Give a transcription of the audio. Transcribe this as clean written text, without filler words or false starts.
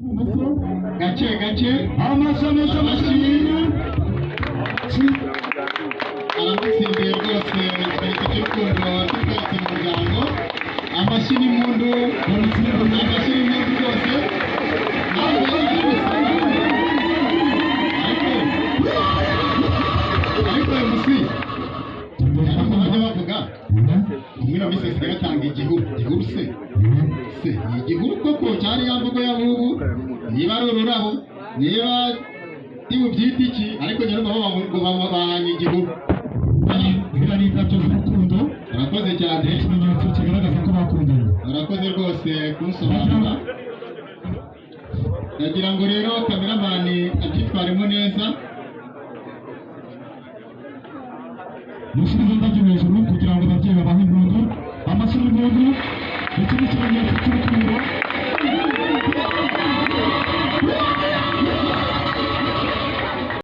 Gake gake. Amashyi menshi, amashyi. Aramutsindiye rwose, ikimenyetso cy'urukundo tweretse mu muryango. Amashyi n'impundu, amashyi n'impundu rwose. Ariko MC, ariko bajya bavuga umwe na Mrs. gatanga igihuru, igihuru se se ni igihuru koko cyari ya mvugo ya bubu, niba ari ururabo, niba ibubyita iki, ariko nyarumva ngo bahanye igihuru. Ziriya ni indabyo z'urukundo. Urakoze cyane. Ikimenyetso kigaragaza ko bakundanye. Urakoze rwose kunsobanura. Ndagira ngo rero cameraman abyitwaremo neza. Mushyire izo ndabyo hejuru kugira ngo ababyeyi babahe impundu. Amashyi n'impundu, iki ni ikimenyetso cy'urukundo.